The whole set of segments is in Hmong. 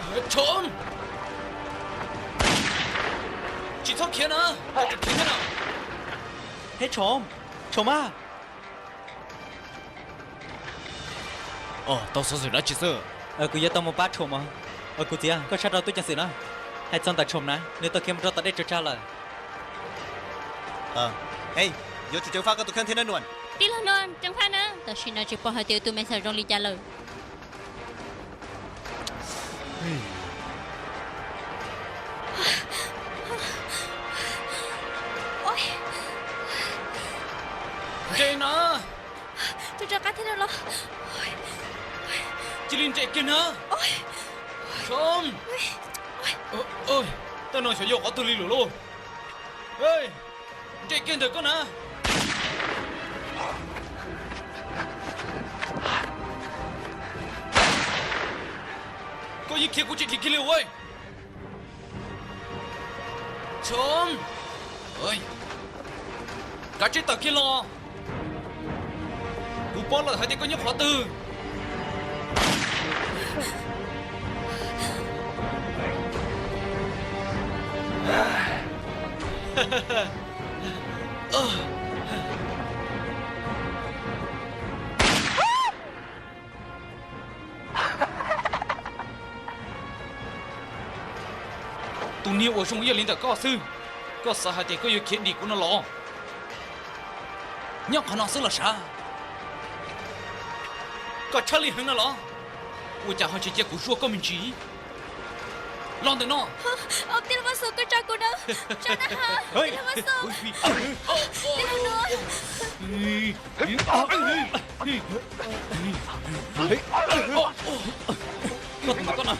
Tshom, tsis txhob khiav na, khiav thiab na. He Tshom, Tshom mas. Tau xov xwm dab tsi xwb? Kuv yuav tau mus pab Tshom mas. Kuv txiv, koj tshaj rau tub ceev xwm na. Hais txog ntawm Tshom na, nws tau khiav mus rau tom dej tsaws tsag lawm. Yuav tsum ceev faj koj tus kheej thiab nawb Nuam. Tij laug Nuam, ceev faj na, tam sim no tsis paub hais tias tus me xas zoo li cas lawm. Nres na. Tus rov qab thiab los. Cia li nres kiag na. Tej no xyov yog qhov twg li lawm lauj. Nres kiag ntawm koj na. Koj yeej khiav kuv tsis dim kiag li ua. Tshom, kav tsij tawm kiag los. Kuv paub lawm hais tias koj nyob qhov twg. Tus niag uas zoo ib yam li ntawm koj xwb, koj xav hais tias koj yuav khiav dim kuv no los? Nyob qhov no xwb los sav? Koj tshaj lij heev no los? Ua cas ho tsis cia kuv zuaj koj me ntsis? Los ntawm no. Tij laug Vaj Xus, koj tsa kuv na. Tsa na ha. Tij laug Vaj Xus. Tij laug Nuam. Koj tus ntawm koj na. Tij laug Nuam, ceev faj.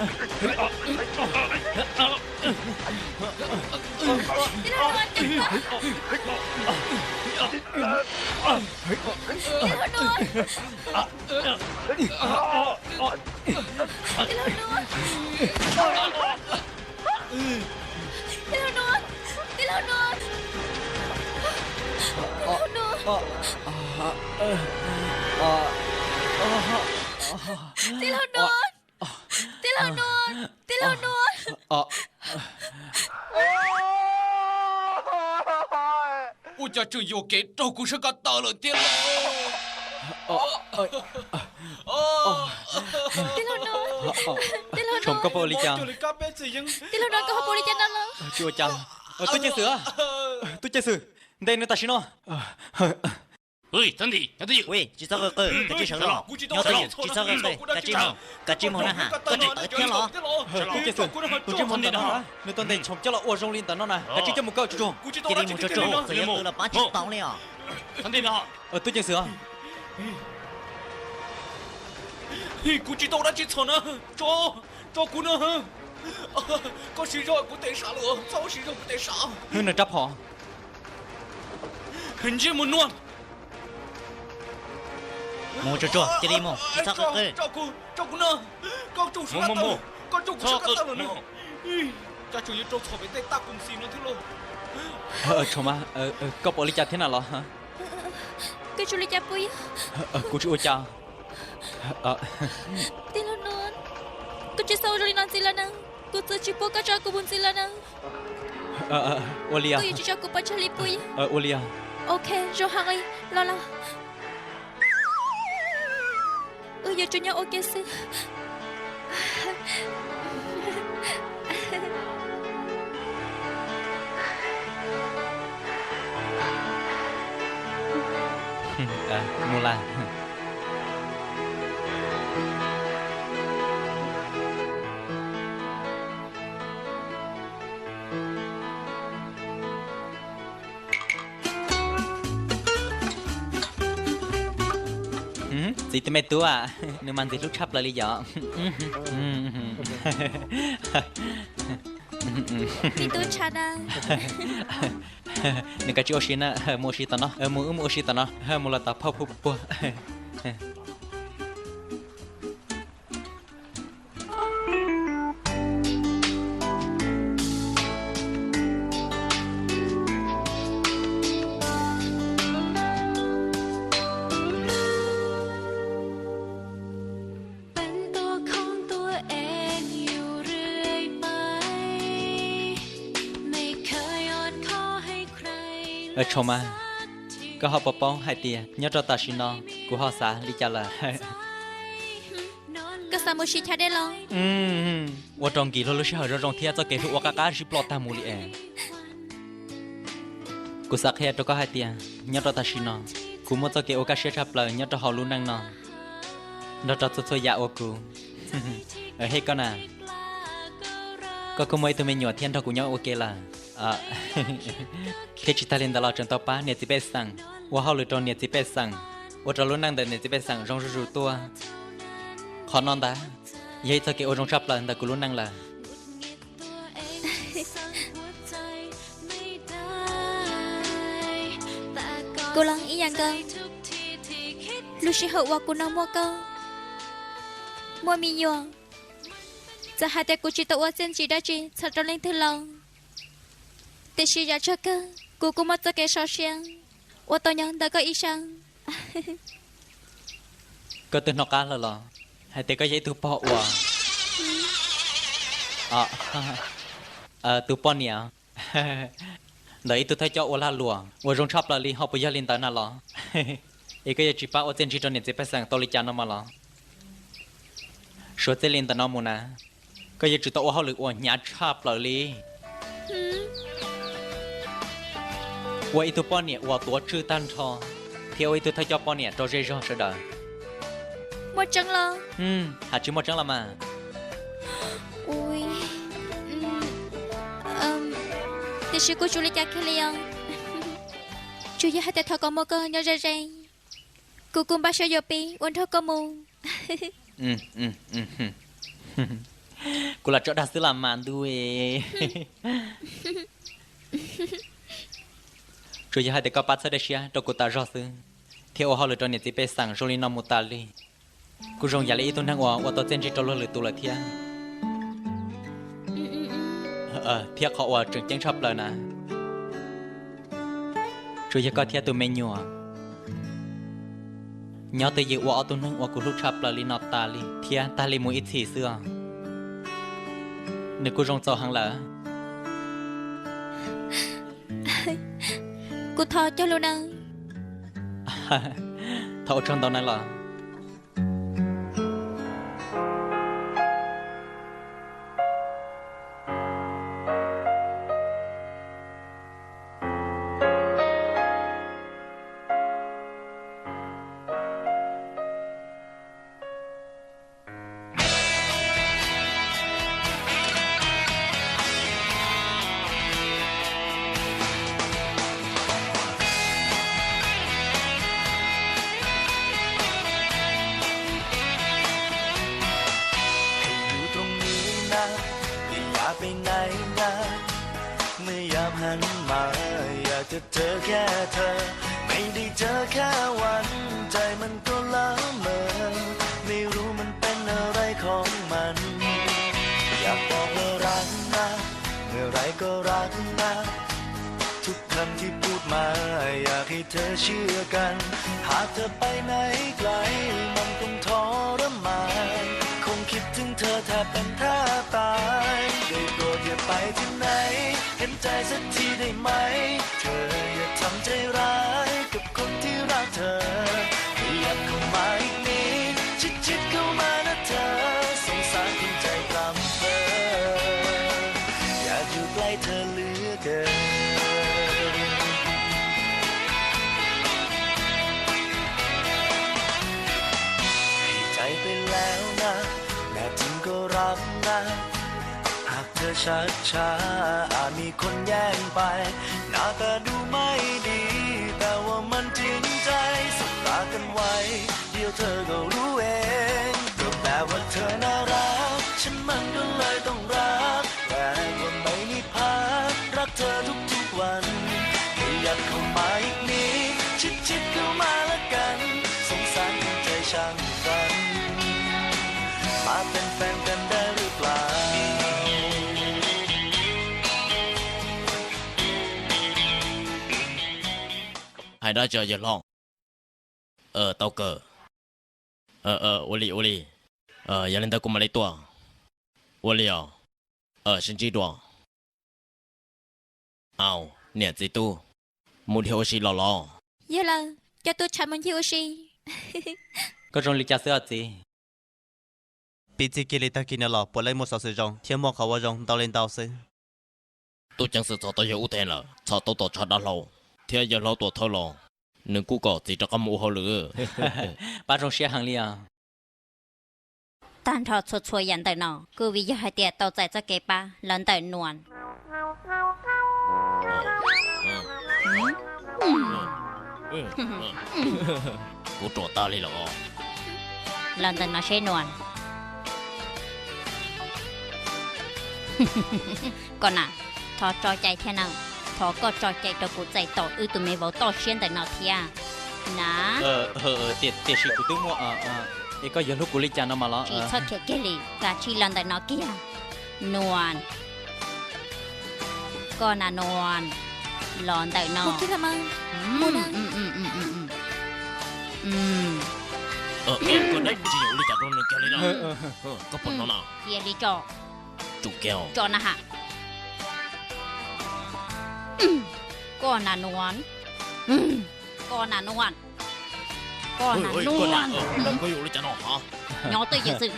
Tij laug Nuam. Tij laug Nuam. Tij laug Nuam. Tij laug Nuam. Tij laug Nuam. Tij laug Nuam. Tij laug Nuam. Tij laug Nuam. Ua cas tseem yuam kev raug kuv sab ko taw lawm thiab los? Tij laug Nuam. Tij laug Nuam, koj puas ua li cas? Tij laug Nuam, koj ho puas ua li cas no los? Tsis ua cas. Tub ceev xwm, tub ceev xwm, ntes nws tam sim no. Tsis txhob qw qw, kav tsij sawv los. Nyob twj ywm, tsis txhob qw qw, kav tsij mus, kav tsij mus na ha, koj tseem tawv thiab los? Tub ceev xwm, tus ntsej muag ntawm no, nws tau ntes Tshom coj los ua zoo li ntawm no na, kav tsij coj mus kaw tsuag tsuag. Cia li mus tsuag tsuag, txawm yuav qw los pab tsis tau li os. Tub ceev xwm, kuv tsis tau dab tsi txhaum na, tso, tso kuv na. Koj siv zog kuv tes sam lawm, txhob siv zog kuv tes sam. Hwb, nws rab phom. Ntsej muag nuab. Mus tsuag tsuag, cia li mus, tsis txhob qw qw. Tso kuv na, koj rau kuv sab ko taw, koj rau kuv sab ko taw lawm no. Cas tseem yuav rau txhaum pem tej taj koom xim no thiab lauj. Tshom mas, koj puas ua li cas thiab na los? Koj tsis ua li cas puas yog? Kuv tsis ua cas. Tij laug Nuam, koj tsis txhob ua zoo li no ntxiv lawm na. Kuv txawm tsis pub koj tso kuv mus ntxiv lawm na. Ua li os. Koj yuav tsis tso kuv pov tseg li puas yog? Ua li os. Ok, zoo heev li, los los. Wb yuav tsum nyob ua ke xwb. Mus lawm. Txiv tus me tub, nws mas ntxim hlub tshaj plaws li yom. Me tub tshav na. Nws kav tsij ua si na, mus ua si tom no, mus wb mus ua si tom no, mus los tom phauj puag. Tshauv Mas, koj ho puas paub hais tias nyob rau tam sim no kuv ho xav li cas lawm? Koj xav mus sib chav dej los? Ua rau Nkis luag lub sij hawm zoo zoo thiab txoj kev hlub ua qab qab sib ploj tag mus li es. Kuv xav qhia rau koj hais tias nyob rau tam sim no kuv muaj txoj kev ua kaj siab tshaj plaws nyob rau hauv lub neej no, nrog rau txhua txhua yam uas kuv hej koj na. Koj kuj muaj ib tug me nyuam thiab nrog kuv nyob ua ke lawm. Thiab tsis tag li ntawd los tseem tau pab niam txiv pej xeem, ua hauj lwm rau niam txiv pej xeem, ua rau lub neej ntawm niam txiv pej xeem zoo zuj zus tuaj. Qhov no ntag yog ib txoj kev ua zoo tshaj plaws ntawm kuv lub neej lawm. Kuv los ib yam nkaus. Lub sij hawm uas kuv no muaj koj, muaj me nyuam, txawm hais tias kuv tsis tau ua txiaj ntsim dab tsi txhawm rau leej twg los, tiam sis yav tsawg kawg kuv kuj muaj txoj kev sov siab uas tau nyob ntawm koj ib sab. Koj twb hnov qab lawm los hais tias koj yog ib tug pog uas, tus poj niam ntawm ib tug thawj coj ua lag luam uas zoo tshaj plaws li, ho puas yog li ntawd na los? Es koj yuav tsis pab ua txiaj ntsig rau niam txiv pej xeem tau li cas no mas los? Suav txij li ntawm no mus na, koj yuav tsum tau ua hauj lwm uas hnyav tshaj plaws li, ua ib tug poj niam uas tuav tswj tag nrho, thiab ua ib tug thawj coj poj niam rau zej zog sawv daws. Muaj tseeb los? Hais tsis muaj tseeb los mas. Tiam sis kuv tsis ua li cas kiag li os. Tsuas yog hais tias thov kom muaj koj nyob ze ze, kuv kuj npaj siab yuav pib ua nrog koj mus. Kuv lam tso dag xwb los mas ntuj. Tsuas yog hais tias koj pab txhawb dej siab rau kuv tas zog xwb, thiab ua hauj lwm rau niam txiv pej xeem zoo li no mus tas li, kuj zoo yam li ib tug neeg uas ua tau txiaj ntsig rau luag lwm tus lawm thiab. Thiab qhov uas tseem ceeb tshaj plaws na, tsuas yog koj thiab tus me nyuam nyob twj ywm ua ob tug neeg uas kuv hlub tshaj plaws li no tas li thiab tag li mus ib txhis xwb os. Nws kuj zoo txaus heev lawm. Kuv thov cog lus nawb. Thov ua tsaug ntau nawb los.ไม่อยากหันมา อยากจะเจอแค่เธอ ไม่ได้เจอแค่วัน ใจมันก็ละเมอ ไม่รู้มันเป็นอะไรของมัน อยากบอกว่ารักนะ เมื่อไรก็รักนะ ทุกคำที่พูดมา อยากให้เธอเชื่อกัน หากเธอไปไหนไกล มันคงทรมาน คงคิดถึงเธอแทบเป็นแทบตาย ได้โปรดอย่าไปที่ไหน เห็นใจสักทีได้ไหม เธออย่าทำใจร้ายกับคนที่รักเธอ ขยับเข้ามาอีกนิด ชิดๆเข้ามานะเธอ สงสารคนใจพร่ำเพ้อ อยากอยู่ใกล้เธอเหลือเกิน ให้ใจไปแล้วนะ แน่จริงก็รับนะ หากเธอชักช้า อาจมีคนแย่งไป หน้าตาดูไม่ดี แต่ว่ามันจริงใจ สบตากันไว้ เดี๋ยวเธอก็รู้เอง ก็แปลว่าเธอน่ารัก ฉันมันก็เลยต้องรัก แต่ก็ไม่มีพัก รักเธอทุกๆวัน ขยับเข้ามาอีกนิด ชิดๆเข้ามาละกัน สงสารคนใจช่างฝัน มาเป็นแฟนกันได้หรือเปล่า Hais dab tsi yawg hlob? Tau kawg. Ua li ua li, yog li ntawd kuv mam li tuaj. Ua li os, sib ntsib dua. Au, niam txiv tub, Mus dhia ua si los los? Yog lawm, coj Tub Tshav mus ncig ua si. Koj zoo li cas xwb os txiv? Piv txij kiag li tag kis no los puav leej muaj xov xwm zoo thiab muaj qhov ua zoo ntau li ntau xwb. Tub ceev xwm txhom tau yawg Ub Theej lawm, txhom tau tom tshav dav hlau thiab yawg hlob Tuam Thawj los, nws kuj kom txiv rov qab mus ua hauj lwm. Pab zoo siab heev li os. Tag nrho txhua txhua yam ntawm no kuj vim yog hais tias tau txais txoj kev pab los ntawm Nuas. Kuv ruam tag li los. Los ntawm no seb Nuas. Koj na, thov tso cai thiab na, thov koj tso cai rau kuv txais tos wb tus me vauv toj siab ntawm no thiab na. Tiam sis kuv twb muaj, es koj yuav hlub kuv li cas no mas los. Tsis txhob khiav kiag li, kav tsij los ntawm no kiag. Nuas, koj na Nuas, los ntawm no. Cia li tso. Tso na ha. Koj na Nuas, koj na Nuas, koj na Nuas. Nyob twj ywm xwb,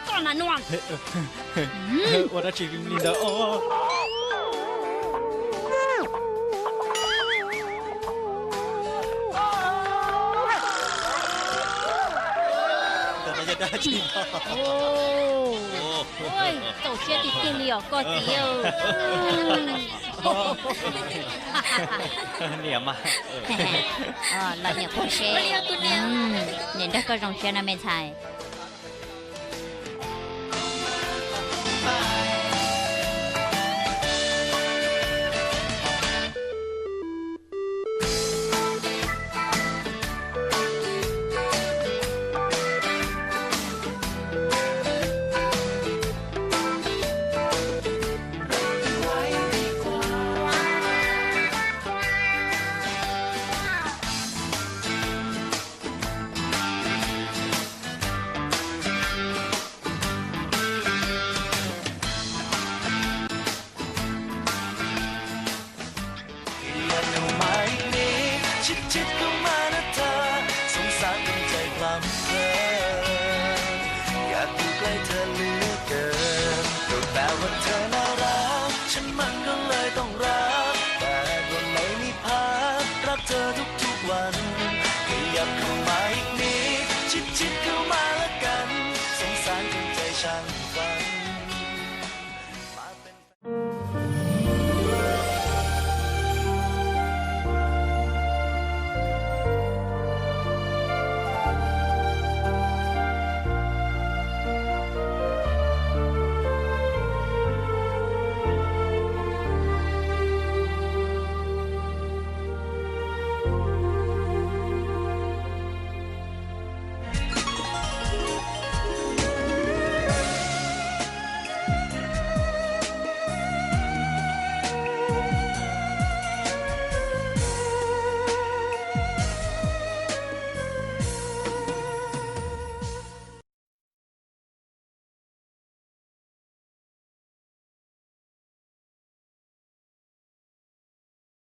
koj na Nuas. Ua dab tsi li ntawd? Txaus siab tiag tiag li os koj txiv. Niam mas, los niam quaj seb, niam nrog koj zoo siab no me ntxhais.